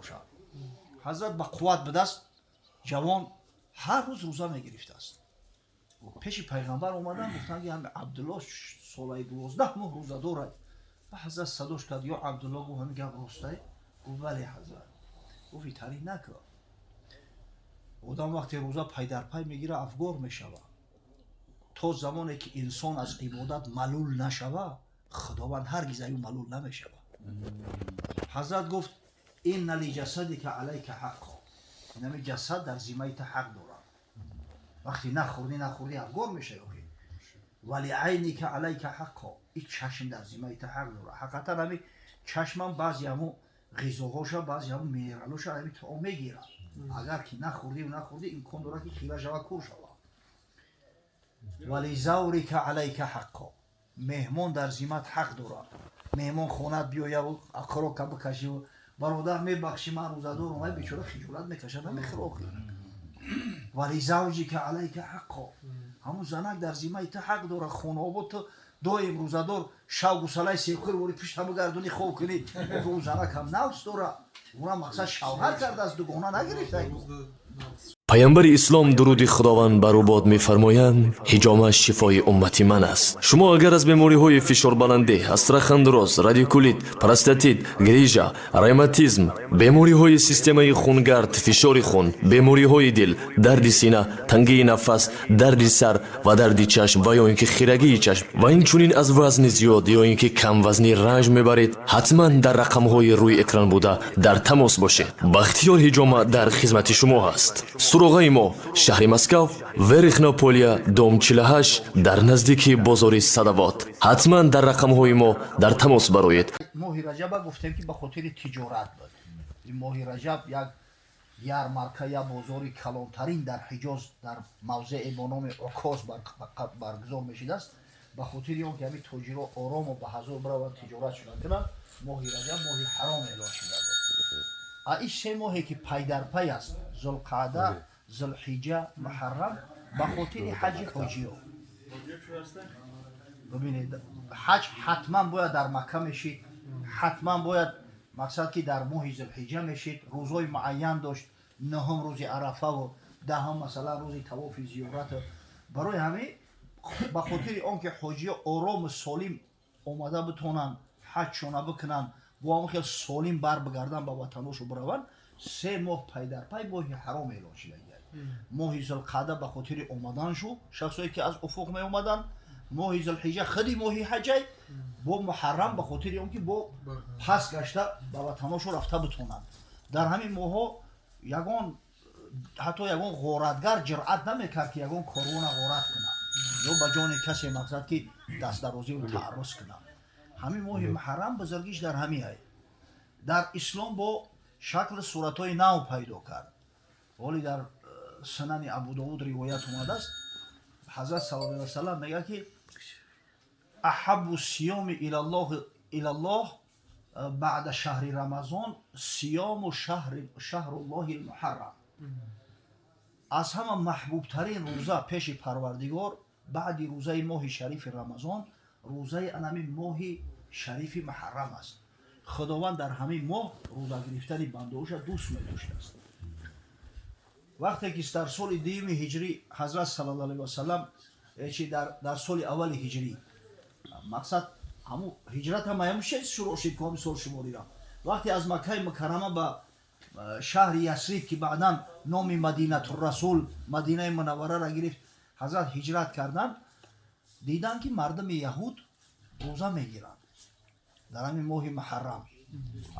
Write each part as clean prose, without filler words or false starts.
бошад. Ҳазрат ба қувват будаст, ҷавон, ҳар рӯз рӯза мегирифтааст. Пеши пайғамбар омадан, гуфтанд, ки ҳами Абдулло солаи 12 моҳ рӯза дорад. Ба ҳазрат садош кард: «Ё Абдулло», гуфт, «ҳамин гап ростай?» Гуфт: «Бале, ҳазрат». Гуфт: «Итарӣ накар, одам вақте рӯза пайдарпай мегирад, афгор мешавад. То замоне ки инсон аз ибодат малул нашава, Худованд ҳаргиз аю малул намешавад». Ҳазрат гуфт: «Инна лиҷасадика алайка ҳаққо», инами ҷасад дар зиммаи ту ҳақ дорад, вақте нахӯрдӣ, нахӯрдӣ, афгор мешавӣ. Охи ва лиайника алайка ҳаққо, ин чашм дар зиммаи ту ҳақ дорад. Ҳақиқатан, ҳами чашмам баъзе ҳаму ғизоҳоша, баъзе ҳаму минералоша ҳами таом мегирад. Агар ки нахӯрдӣ, нахӯрдӣ, имкон дорад, ки хира шава, кур шава. Ва лизаврика алайка ҳаққо, меҳмон дар зиммат ҳақ дорад. Меҳмон хонат биёяву хӯрока бикашиву: «Бародар, мебахшӣ, ман рӯзадорам», ай бечора хиҷолат мекашад, намехӯра. Охи ва лизавҷика алайка ҳаққо, ҳамун занак дар зиммаи ту ҳақ дорад. Хонаобод ту доим рӯзадор, шав гусалаи себхӯр вори пушта бигардонӣ, хоб кунӣ, охи ӯ занак ҳам нафс дорад. Уна мақсад шавҳар кардааст, дугона нагирифта. Паямбари ислом, дуруди Худованд бар ӯ бод, мефармоянд: «Ҳиҷома шифои уммати ман аст». Шумо агар аз бемориҳои фишорбаландӣ, остеохондроз, радикулит, простатит, грижа, ревматизм, бемориҳои системаи хунгард, фишори хун, бемориҳои дил, дарди сина, тангии нафас, дарди сар ва дарди чашм ва ё ин ки хирагии чашм ва инчунин аз вазни зиёд ё ин ки камвазнӣ ранҷ мебаред, ҳатман дар рақамҳои рӯи экран буда дар тамос бошед. Бахтиёр Ҳиҷома дар хизмати шумо ҳаст. Суроғаи мо: шаҳри Москав, Верхнее Поле, дом 48, дар наздики бозори Садовод. Ҳатман дар рақамҳои мо дар тамос бароед. Моҳи раҷаба гуфтем, ки ба хотири тиҷорат буд. Ин моҳи раҷаб як ярмарка, як бозори калонтарин дар Ҳиҷоз, дар мавзее бо номи Окоз баргузор мешидааст. Ба хотири он ки ҳамин тоҷиро орому ба ҳазор бираванд, тиҷорат шуда кунанд, моҳи раҷаб моҳи ҳаром эълон шуда буд. А ин се моҳе ки пайдарпай аст, зулқаъда, зулҳиҷа, муҳаррам, ба хотири ҳаҷи ҳоҷиё. Бибинед, ҳаҷ ҳатман бояд дар Макка мешид, ҳатман бояд, мақсад ки дар моҳи зулҳиҷа мешид. Рӯзҳои муайян дошт: нӯҳум рӯзи арафаву 10-ум, масалан, рӯзи тавофи зиёрату. Барои ҳамин, ба хотири он ки ҳоҷиё орому солим омада битонанд, ҳаҷшона бикунанд, бо ҳамон хел солим бар бигарданд, ба ватаношу бираванд, 3 моҳ пайдарпай моҳи ҳаром эълон шуда. Моҳи зулқаъда ба хотири омадан шу шахсое ки аз уфуқ меомаданд, моҳи зулҳиҷа худи моҳи ҳаҷай, бо муҳаррам ба хотири он ки бо пас гашта ба ватаношу рафта битонанд. Дар ҳамин моҳҳо ягон, ҳатто ягон ғоратгар ҷуръат намекард, ки ягон корвона ғорат кунад ё ба ҷони касе, мақсад ки дастдарозию тааррус кунад. Ҳамин моҳи муҳаррам бузургиш дар ҳамин ай. Дар ислом бо шакли суратҳои нав пайдо кард. Ҳоли дар Сунани Абудовуд ривоят омадааст, ҳазрат саллаллоҳу алайҳи васалам мегӯяд, ки аҳаббу сиёми илаллоҳ баъда шаҳри Рамазон сиёму шаҳруллоҳи муҳаррам. Аз ҳама маҳбубтарин рӯза пеши Парвардигор баъди рӯзаи моҳи шарифи Рамазон рӯзаи анами моҳи шарифи муҳаррам аст. Худованд дар ҳамин моҳ рӯза гирифтани бандаоша дӯст медоштааст. Вақте ки дар соли дуюми ҳиҷрӣ ҳазрат саллаллоҳу алайҳи васалам, чи дар соли аввали ҳиҷрӣ, мақсад ҳаму ҳиҷрат ҳам ҳамун шурӯъ шуд, ки ҳамин сол шуморира, вақте аз Маккаи Мукаррама ба шаҳри Ясриб, ки баъдан номи Мадинатуррасул, Мадинаи Мунаввараро гирифт, ҳазрат ҳиҷрат карданд, диданд, ки мардуми яҳуд рӯза мегиранд дар ҳамин моҳи муҳаррам.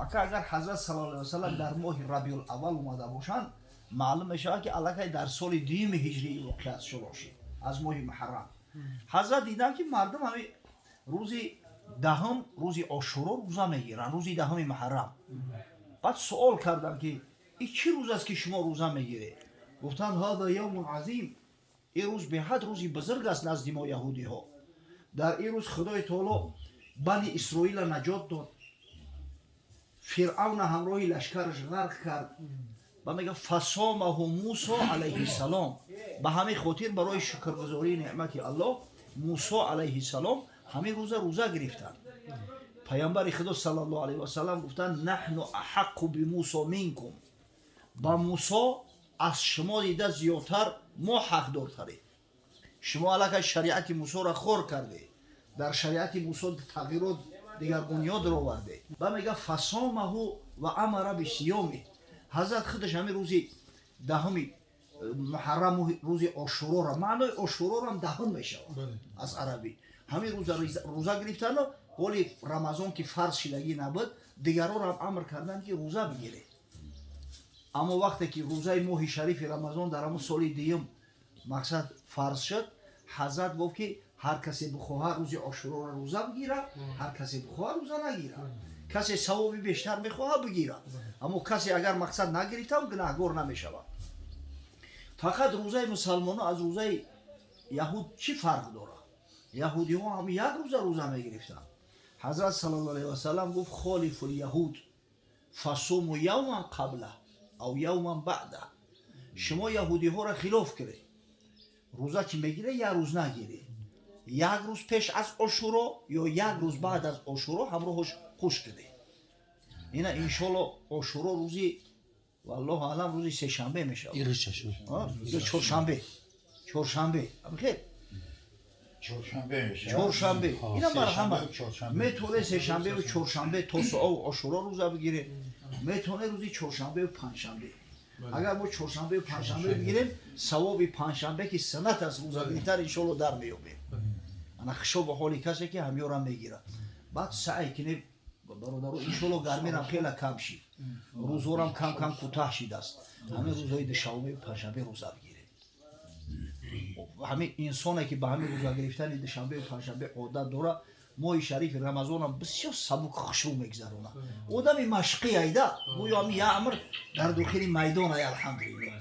Ака, агар ҳазрат саллаллоҳу алайҳи васалам дар моҳи рабиул аввал омада бошанд, маълум мешавад, ки аллакай дар соли дуюми ҳиҷрии воқеат шурӯъ шуд аз моҳи муҳаррам. Ҳазрат диданд, ки мардум ҳамин рӯзи 10-ум, рӯзи ошуро рӯза мегиранд, рӯзи 10-уми муҳаррам. Баъд суол карданд, ки ин чӣ рӯз аст, ки шумо рӯза мегиред? Гуфтанд: ҳада явмун азим, ин рӯз беҳад рӯзи бузург аст назди мо яҳудиҳо. Дар ин рӯз Худои Таоло Бани Исроила наҷот дод, Фиръавна ҳамроҳи лашкараш ғарқ кард. Ба мега фасомаҳу Мусо алайҳиссалом. Ба ҳамин хотир, барои шукргузории неъмати Аллоҳ, Мусо алайҳиссалом ҳамин рӯза рӯза гирифтанд. Паёмбари Худо саллаллоҳу алайҳи васаллам гуфтанд: наҳну аҳаққу бимусо минкум, ба Мусо аз шумо дида зиёдтар мо ҳақдортарем. Шумо аллакай шариати Мусоро хор кардед, дар шариати Мусо тағйирот, дигаргуниёт овардед. Ба мега: фасомаҳу ва амара бисиёми. Ҳазрат худаш ҳамин рӯзи 10-уми муҳаррам, рӯзи Ошурора, маънои Ошурорам 10-ум мешавад аз арабӣ, ҳамин рӯза рӯза гирифтану ҳоли Рамазон ки фарз шидагӣ набуд, дигарорам амр карданд, ки рӯза бигиред. Аммо вақте ки рӯзаи моҳи шарифи Рамазон дар ҳамун соли дуюм мақсад фарз шуд, ҳазрат гуфт, ки ҳар касе бихоҳад, рӯзи Ошурора рӯза бигирад, ҳар касе бихоҳад, рӯза нагирад. Касе савоби бештар мехоҳад, бигирад, аммо касе агар мақсад нагирифтам, гунаҳгор намешавад. Фақат рӯзаи мусалмонон аз рӯзаи яҳуд чӣ фарқ дорад? Яҳудиҳо ҳам як рӯза рӯза мегирифтанд. Ҳазрат саллаллоҳу алайҳи васаллам гуфт: خالفوا اليهود فصوموا يوما قبله أو يوما بعده. Шумо яҳудиҳоро хилоф кунед, рӯза ки мегире, як рӯз нагиред, як рӯз пеш аз Ошуро ё як рӯз баъд аз Ошуро ҳамроҳош хуш кунед. Ина иншолло Ошуро рӯзи, валлоҳу аълам, рӯзи сешанбе мешавад ё чоршанбе, чоршанбе, хел. Чоршанбе мешавад. Чоршанбе. Ина марҳамат. Чоршанбе. Метавонед сешанбеву чоршанбе, тосуову Ошуро рӯза бигиред, метавонед рӯзи чоршанбеву панҷшанбе. Агар мо чоршанбеву панҷшанбе бигирем, савоби панҷшанбе, ки суннат аст рӯза гирифтан, иншолло дар меёбем. Ана хушо ба ҳоли касе, ки ҳамёрам мегирад. Баъд саъй кунем, бародаро, иншолло гармирам хела кам шид, рӯзорам кам кам кӯтаҳ шидааст. Ҳамин рӯзҳои душанбе, панҷшанбе рӯза бигирем. Ҳамин инсоне, ки ба ҳамин рӯза гирифтани душанбеу панҷшанбе одат дорад, моҳи шарифи Рамазонам бисёр сабук, хушрӯ мегузаронад. Одами машқӣ айда, гӯё ҳами як амр дар дохили майдон ай. Алҳамдулилло,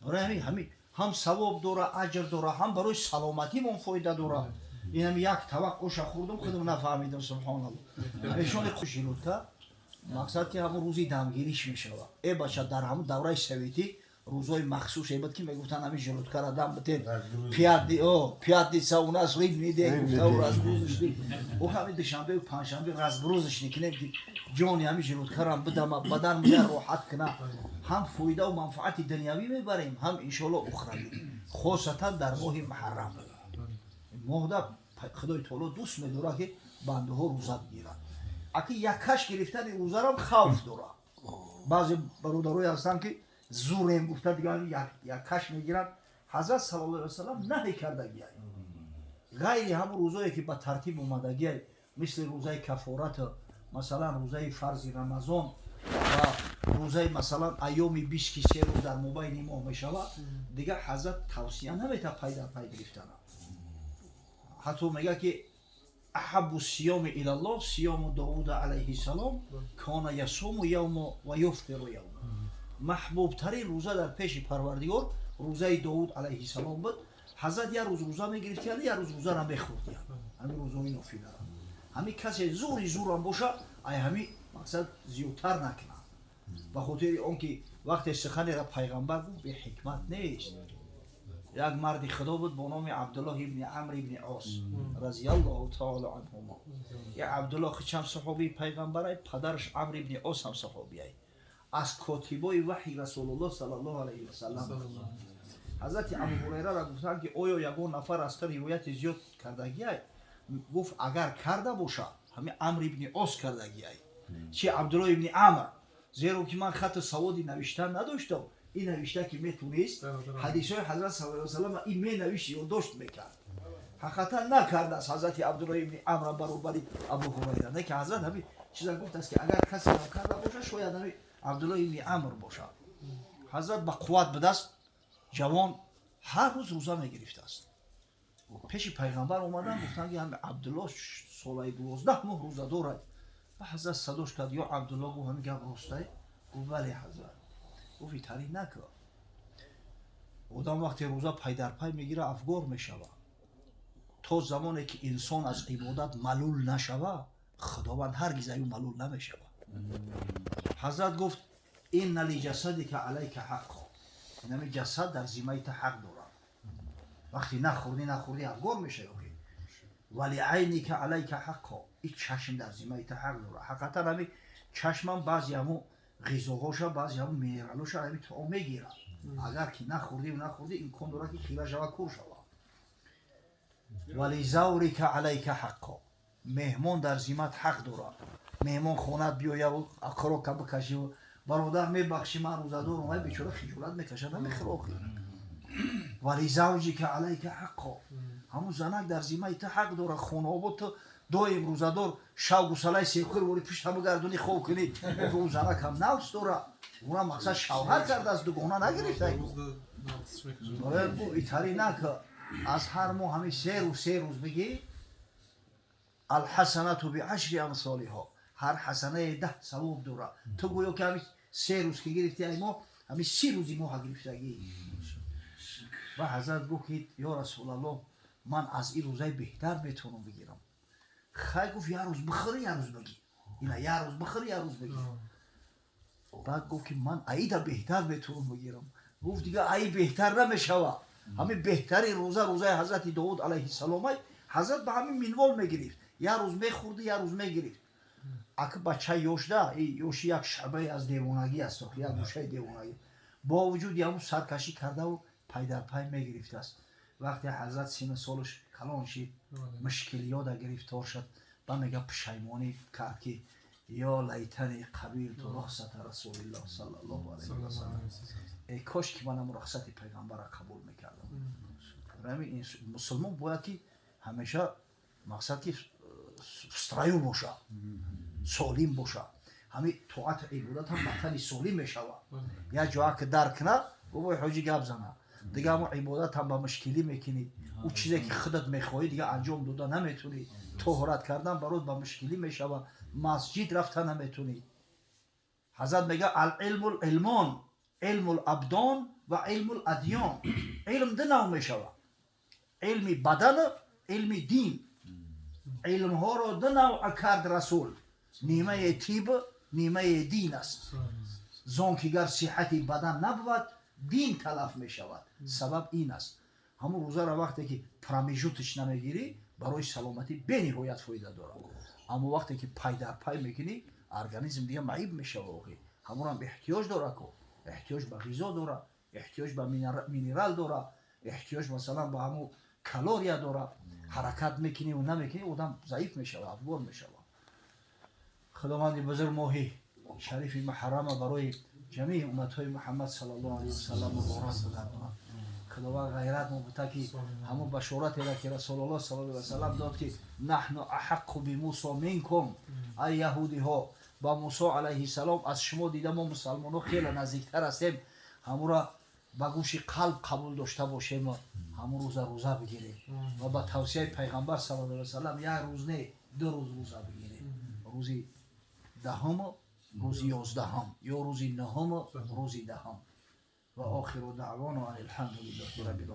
барои ҳамин ҳам савоб дора, аҷр дора, ҳам барои саломатимон фоида дора. Инам як табақ оша хӯрдум, худам нафаҳмидам, субҳоналло. Пешони желудка мақсад, ки ҳамун рӯзи дамгириш мешавад. Э бача, дар ҳамун давраи советӣ рӯзҳои махсусе буд, ки мегуфтанд, ҳамин желудкара дам битен. Пятница у нас рыбный день, гуфтау разгрузочный. О, ҳамин душанбеу панҷшанбе разгрузочный кунем, ки ҷони ҳамин желудкарам бидама, бадан мия роҳат куна. Ҳам фоидаву манфаати дунявӣ мебарем, ҳам иншоалло ухравӣ, хосатан дар моҳи муҳаррам. Моҳда Худои таоло дӯст медорад, ки бандаҳо рӯза бигиранд. Аки яккаш гирифтани рӯзарам хавф дорад. Баъзе бародарое ҳастанд, ки зурем гуфта, дигар яккаш мегиранд. Ҳазрат саллаллоҳу алайҳи васаллам наҳй кардагиай, ғайри ҳамун рӯзое, ки ба тартиб омадагиай, мисли рӯзаи кафората, масалан, рӯзаи фарзи Рамазон ва рӯзаи, масалан, айёми бист, ки 3 рӯз дар мобайни моҳ мешавад. Дигар ҳазрат тавсия наметавад пай дар пай гирифтана. Ҳатто мегӯяд, ки أحب الصيام إلى الله صيام داود عليه السلام كان يصوم يوما ويفطر يوما. Маҳбубтарин рӯза дар пеши Парвардигор рӯзаи Довуд алайҳиссалом буд. Ҳазрат як рӯз рӯза мегирифтиянд, як рӯз рӯзара мехӯрдиянд. Ҳамин рӯзҳои нофилара ҳамин касе зури зурам боша, ай ҳамин мақсад зиёдтар накунад, ба хотири он ки вақте суханеро пайғамбар гуфт, беҳикмат нест. Як марди худо буд бо номи Абдуллоҳ ибни Амр ибни Ос разиаллоҳу таоло анҳумо. Як Абдуллоҳ хичам саҳобии пайғамбарай, падараш Амр ибни Ос ҳам саҳобиай, аз котибои ваҳи Расулуллоҳ саллаллоҳу алайҳи васаллам. Ҳазрати Абу Ҳурайрара гуфтанд, ки оё ягон нафар аз ту ривояти зиёд кардагиай? Гуфт: агар карда бошад, ҳамин Амр ибни Ос кардагиай, чи Абдуллоҳ ибни Амр, зеро ки ман хату саводи навиштан надоштам. Ин навишта ки метунист, ҳадисҳои ҳазрат саллаллоҳу алайҳи васаллам ин менавишт, ёддошт мекард. Ҳақиқатан накардааст ҳазрати Абдуллоҳ ибни Амра баробари Абу Ҳурайра. Не ки ҳазрат ҳамин чиза гуфтааст, ки агар касе ҳам карда бошад, шояд ҳамин Абдуллоҳ ибни Амр бошад. Ҳазрат ба қувват будааст, ҷавон, ҳар рӯз рӯза мегирифтааст. Пеши пайғамбар омадан, гуфтанд, ки ҳами Абдуллоҳ солаи 12 моҳ рӯза дорад. Ба ҳазрат садош кард: ё Абдуллоҳ! Гуфт: ҳамин гап ростай? Гуфт: бале, ҳазрат. Гуфт: итарӣ накар, одам вақте рӯза пайдарпай мегира, афгор мешавад. То замоне ки инсон аз ибодат малул нашава, Худованд ҳаргиз аю малул намешавад. Ҳазрат гуфт: إن لجسدك عليك حقا. Инами ҷасад дар зиммаи ту ҳақ дорад. Вақте нахӯрдӣ, нахӯрдӣ, афгор мешавӣ. Ва ли-айника алайка ҳаққо, ин чашм дар зиммаи ту ҳақ дорад. Ҳақиқатан ҳами чашмам баъзе ҳамун ғизоҳоша, баъзе ҳамун минералоша ҳами таом мегирад. Агар ки нахӯрдиву нахӯрдӣ, имкон дорад, ки хира шава, кур шава. Ва ли-заврика алайка ҳаққо, меҳмон дар зиммат ҳақ дорад. Меҳмон хонат биёяву хӯрока бикашиву: «Бародар, мебахшӣ, ман рӯзадорам», вай бечора хиҷолат мекашад, намехӯра охир. Ва ли-завҷика алайка ҳаққо, ҳамун занак дар зиммаи ту ҳақ дорад. Хонаобод ту доим рӯзадор, шав гусалаи серхӯр вори пушта бигардонӣ, хоб кунӣ, ӯ занак ҳам нафс дорад. Уна мақсад шавҳар кардааст, дугона нагирифта. Итари нака, аз ҳар моҳ ҳамин 3 рӯз, 3 рӯз бигӣ. Алҳасанату биашри амсолиҳо, ҳар ҳасанае 10 савоб дорад. Ту гӯё ки ҳамин 3 рӯз ки гирифти, ай моҳ ҳамин 30 рӯзи моҳа гирифтагӣ. Ва ҳазрат гуфт, ки: «Ё Расулаллоҳ, ман аз ин рӯзаи беҳтар метавонам бигирам». Хай, гуфт, як рӯз бихӯри, як рӯз бигир. Ина, як рӯз бихӯри, як рӯз бигир. Баъд гуфт, ки ман аида беҳтар метавонам бигирам. Гуфт: «Дига аи беҳтар намешава». Ҳамин беҳтари рӯза, рӯзаи ҳазрати Довуд алайҳиссаломай. Ҳазрат ба ҳамин минвол мегирифт, як рӯз мехӯрди, як рӯз мегирифт. Аки бача ёшда, ёши як шабае аз девонагӣ аст, як гӯшаи девонагӣ. Бо вуҷуди ҳамун саркашӣ кардаву пайдарпай мегирифтааст. Вақте ҳазрат сину солаш калон шид, мушкилиёда гирифтор шуд, ба мега пушаймонӣ кард, ки: «Ё лайтани қабилту рухсата Расулиллоҳ саллаллоҳу алайҳи васаллам», эй кош ки манам рухсати пайғамбарро қабул мекардам. Ҳамин мусулмон бояд ки ҳамеша мақсад ки в строю боша, солим боша. Ҳамин тоату ибодат ҳам ба тани солим мешавад. Як ҷоа ки дарк кна, гувои ҳоҷӣ гап зана, дига ҳамон ибодат ҳам ба мушкилӣ мекунӣ. Ӯ чизе ки худат мехоҳӣ, дига анҷом дода наметунӣ. Тоҳорат кардан барот ба мушкилӣ мешавад, масҷид рафта наметунӣ. Ҳазрат мега: алилму илмон, илму абдон ва илму адён. Илм ду нав мешавад: илми бадану илми дин. Илмҳоро ду навъ кард Расул: нимаи тиб, нимаи дин аст. Зон ки гар сиҳати бадан набувад, дин талаф мешавад. Сабаб ин аст: ҳамун рӯзаро вақте ки промежуточно намегирӣ, барои саломатӣ бениҳоят фоида дорад. Аммо вақте ки пайдарпай мекунӣ, организм дига маиб мешава. Охи ҳамонам эҳтиёҷ дора ку, эҳтиёҷ ба ғизо дора, эҳтиёҷ ба минерал дора, эҳтиёҷ масалан ба ҳамун калория дора. Ҳаракат мекуниву намекунӣ, одам заиф мешава, афгор мешава. Худованди бузург моҳи шарифи муҳаррама барои ҷамии умматҳои Муҳаммад саллаллоҳу алайҳи васаллам муборак бигардонад. Худованд ғайрат мобута, ки ҳамон башоратеро, ки Расулуллоҳ саллаллоҳу алайҳи васаллам дод, ки наҳну аҳаққу бимусо минкум, ай яҳудиҳо, ба Мусо алайҳиссалом аз шумо дида мо мусалмонҳо хеле наздиктар ҳастем, ҳамура ба гӯши қалб қабул дошта бошем, ҳамун рӯза рӯза бигирем ва ба тавсияи пайғамбар саллаллоҳу алайҳи васаллам як рӯз не, 2 рӯз рӯза бигирем: рӯзи 10-уму рӯзи 11-ум ё рӯзи 9-уму рӯзи 10-ум. Ва охиру даъвоно ан алҳамдулиллаҳи раббил.